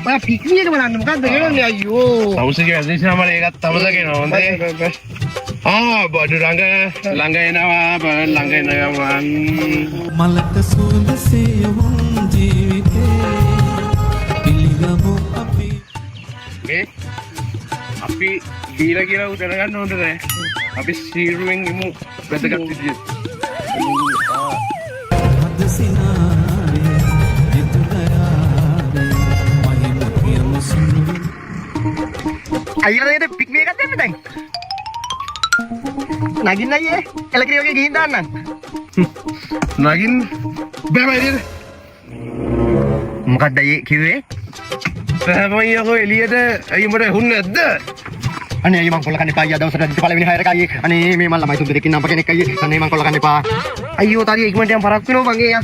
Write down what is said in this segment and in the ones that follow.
ඔයා පික්නි එක බලන්න මොකද්ද කරන්නේ අයියෝ. තමුසේගේ වැරදි නිසා මට ඒකත් අමතක වෙනවා හොඳේ. ආ බඩු ළඟ ළඟ එනවා බඩු ළඟ එනවා මං. මලට සුවඳ සේයවුන් ජීවිතේ පිළිගමු අපි. මේ අපි බීලා කියලා උ දැනගන්න හොඳ නෑ. අපි සීරුවෙන් ඉමු වැදගත් විදියට. හද සිනාවේ නිතුදයාවේ මහිම කියමු සුනුවින්. අයියලා නේද පික්නි එකක් දෙන්න දැන්. නගින්න අයියේ එලකිරි වගේ ගිහින් දාන්නම්. නගින්න බෑ බෑ එළියට. මොකක්ද අයියේ කිව්වේ? බෑමයි යකෝ එළියට. ඇයි උඹට ඇහුන්නේ නැද්ද? අනේ අයියේ මං කොල්ල කන්න එපා අයියා, දවසට අදිට පළවෙනි හයරක අයියේ. අනේ මේ මං ළමයි තුන් දෙනෙක් ඉන්න අප කෙනෙක් අයියේ. අනේ මං කොල්ල කන්න එපා. අයියෝ තාරිය ඉක්මනට යන් පරක් වෙනවා මං ඒ යා.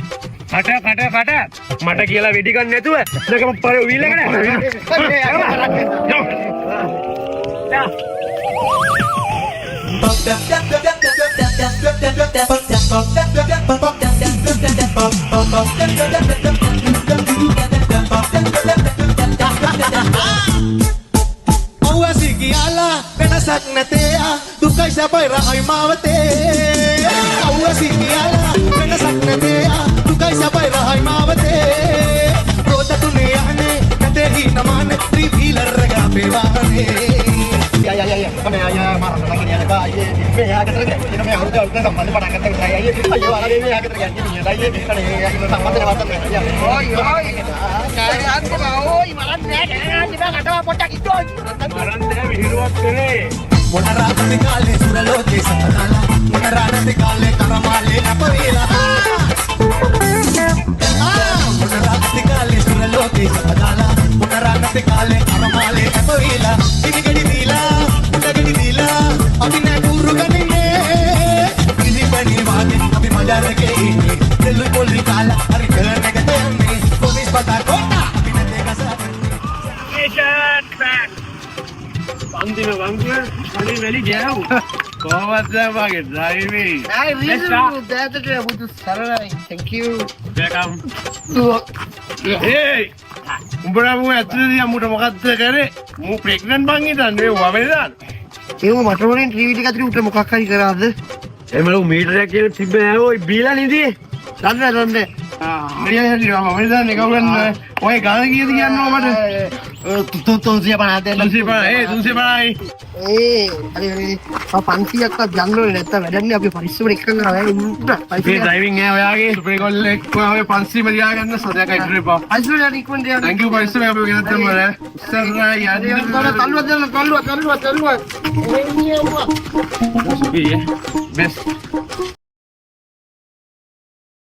කට කට කට මට කියලා වෙඩි ගන්න නැතුව නැකම පර වීල් එක නෑ. යමු. අවැසි කියලා වෙනසක් නැතේ දුකයි සැපයි රහයි මාවතේ. අවැසි කියලා වෙනසක් නැතේ දුකයි සැපයි රහයි මාවතේ. රෝද තුනේ යන්නේ නැතේ හීනමානේ ත්‍රිවීලර් එක අපේ වාහනේ. අයියා අයියා අයියා අනේ අයියා මාරන්න නගින්න යන්න එපා අයියේ. මේ එහා ගෙදර ගිහින් මේ අවුරුද්ද අවුරුද්ද සම්බන්ධ පටන් ගත්තා විතරයි අයියේ. අයියෝ අර මේ එහා ගෙදර ගිහින් මිනිහා අයියේ. අනේ එහා ගෙදර සම්බන්ධ නවත්තන්න අයියා. ඔයි ඔයි කෑ ගන්න එපා ඔයි මරන්න නෑ කෑ ගන්න එපා කටවා පොඩ්ඩක් ඉන්න. මරන්න නෑ විහිළුවක් කරේ. මොනරානති කාලේ සුරලෝකේ සපදාලා මොනරානති කාලේ කරමාලේ අපවේලා මොනරානති කාලේ සුරලෝකේ සපදාලා මොනරානති කාලේ කරමාලේ අපවේලා ඉනිගඩි දීලා උඩගඩි දීලා අපි නෑ කුරු ගනින්නේ පිළිපණි වාගේ අපි මඩරකේ ඉන්නේ දෙල්ලු පොලි කාලා හරි ටර්න් එකට යන්නේ පොලිස් පතා කොටා අපි නැතේ ගසන්නේ. අන්තිම වංගුව කලින් වැලි ගෑවු. කොහොමද දැන් මගේ ඩ්‍රයිවිං? I really දෑතට බුදු සරණයි. Thank you. Welcome. ඒයි උඹලා මූ ඇත්තටම දිහා මූට මොකද්ද කරේ? මූ ප්‍රෙග්නන්ට් බං හිතන්නේ මේ වමනේ දාන්න. ඒව මට ඕනේ ත්‍රිවිල් එක අතරින් උට මොකක් හරි කරාද? එහෙම ලොකු මීටරයක් කියලා තිබ්බ නෑ ඔය බීලා නිදියේ. දන්නේ දන්නේ. හරි හරි මම වමනේ දාන්න එක උගන්න ඔය ගාන කීයද කියන්නෝ මට? 350 දෙන්න. 350 ඒ 350යි. ඒ හරි හරි. ආ 500ක්වත් ගන්න ඕනේ නැත්තම් වැඩක් නෑ අපි පරිස්සමට එක්කන් ආවා උන්ට. මේ ඩ්‍රයිවිං ඈ ඔයාගේ සුපිරි කොල්ලෙක් ඔය 500ම තියාගන්න සදයක් අයිටර එපා. පරිස්සමට යන්න ඉක්මනට යන්න. Thank you පරිස්සමෙන් අපි ගෙනත් දෙමු නෑ. ඉස්සරහා යන්න. තල්ලුවක් දෙන්න තල්ලුවක් තල්ලුවක් තල්ලුවක්. සුපිරි ඈ. බෙස්ට්.